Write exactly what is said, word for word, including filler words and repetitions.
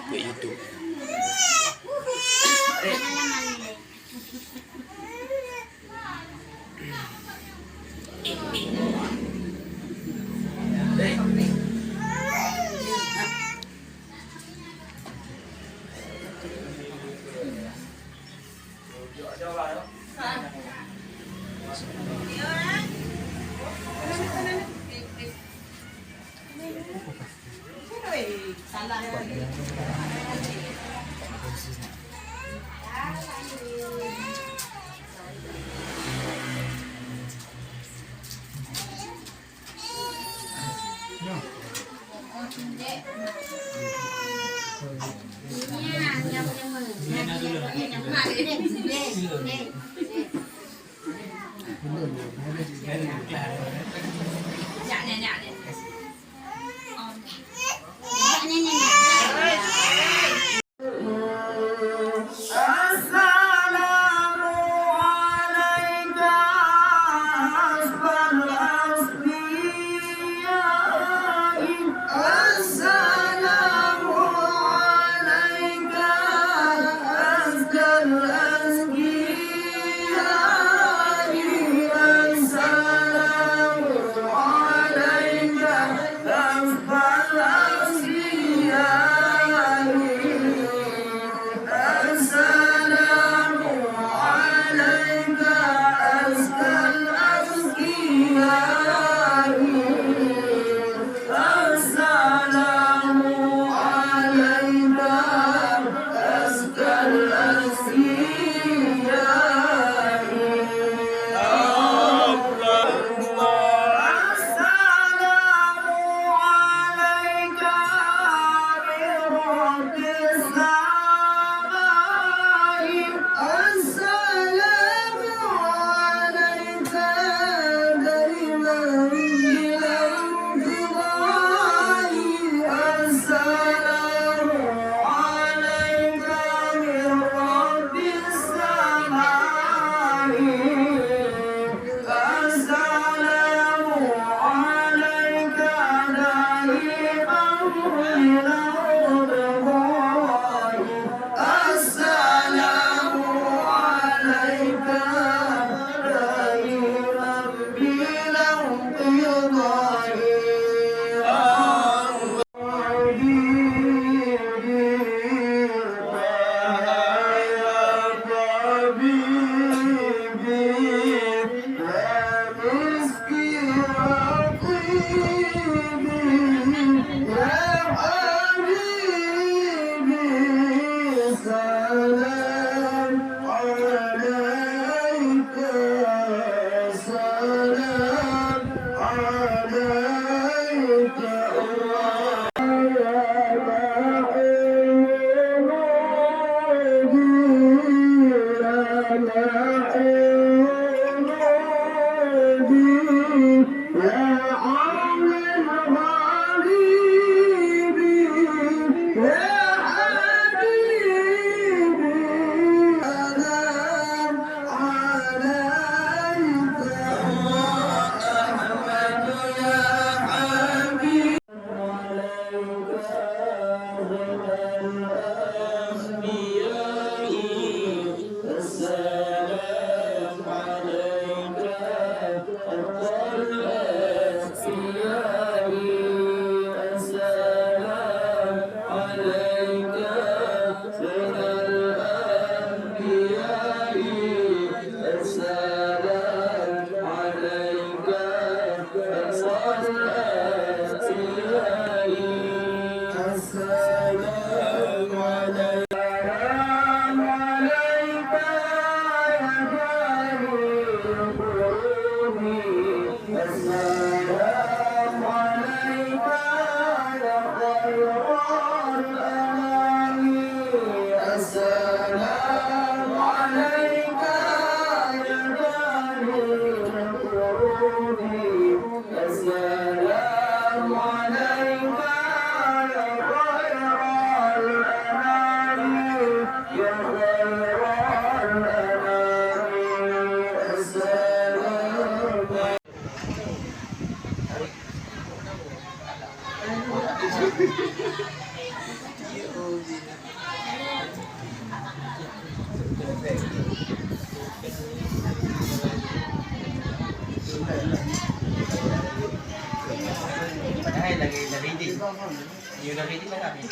Buat YouTube. السلام عليك أزكى الأزكياء. السلام عليك أزكى الأزكياء. السلام عليك أزكى الأزكياء. السلام عليك أزكى الأزكياء. السلام عليك أزكى الأزكياء. السلام عليك من رب السماء. السلام عليك دائما بلا انقضاء. السلام عليك من رب السماء. السلام عليك دائما بلا انقضاء. السلام عليك دائما بلا انقضاء. سلام عليك، سلام عليك. السلام عليك من الأنبياء. السلام عليك. السلام عليك. السلام عليك يا خير القرون. السلام عليك يا خير الأنام. السلام عليك يا خير القرون. السلام عليك يا خير الأنام. يا خير الأنام. السلام. Ready. Dia udah ready mana ni?